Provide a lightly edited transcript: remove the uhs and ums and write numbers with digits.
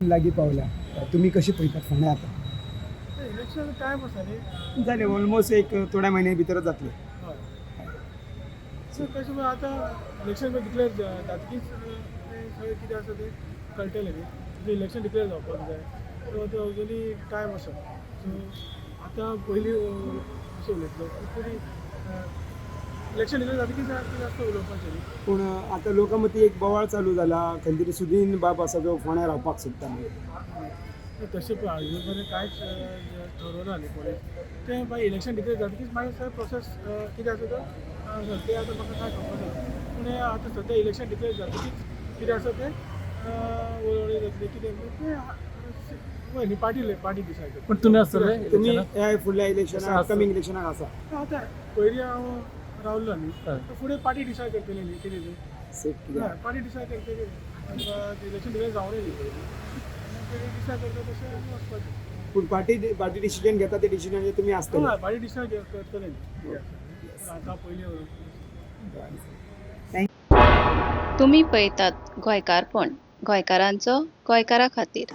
लागीं पावल्या. तुमी कशी पळयतात फोंड्या आतां? इलेक्शन टायम आसा न्ही. जालें, ऑलमोस्ट एक थोड्या म्हयन्या भितरच जातलें. हय, सो कशें म्हळ्यार आतां इलेक्शन डिक्लेअर जातकीच तें सगळें कितें आसा तें कळटलें न्ही. इलेक्शन डिक्लेअर जावपाक जाय, सो तें अजुनूय टायम आसा. सो आतां पयलीं अशें उलयतलो तरी इलेक्शन डिक्लेअर जातकीच कितें आसता उलोवपाचें न्ही. पूण आतां लोकां मदीं एक बोवाळ चालू जाला, खंय तरी सुदीन बाब आसा जो फोंड्या रावपाक सोदता म्हणून. तशें पळय, अजून पर्यंत कांयच ठरोवना न्ही कोणें. तें मागीर इलेक्शन डिक्लेअर जातकीच मागीर सगळें प्रोसेस कितें आसा तो तें आतां म्हाका कांय खबर ना. पूण हें आतां सद्या इलेक्शन डिक्लेअर जातकीच कितें आसा तें उलोवणी जातली कितें तें पळय न्ही, पार्टी पार्टी डिसायड करता. पण तुमी आसतले तुमी इलेक्शनाक? ह्या फुडल्या इलेक्शनाक, आसा. अपकमींग इलेक्शनाक आसा? आतां पयलीं हांव रावलो न्ही. हय. फुडें पार्टी डिसायड करतली न्ही कितें तें. सेफ कित्याक? हय, पार्टी डिसायड करतली. इलेक्शन डिक्लेअर जावं न्ही पयलीं, डिसायड करता तशें आमी वचपाचें. पूण पार्टी पार्टी डिसिजन घेता ते डिसिजनाचेर तुमी आसतले? हय, पार्टी डिसायड करतले न्ही. आतां पयलीं तुमी पळयतात गोंयकारपण, गोंयकारांचो गोंयकारा खातीर.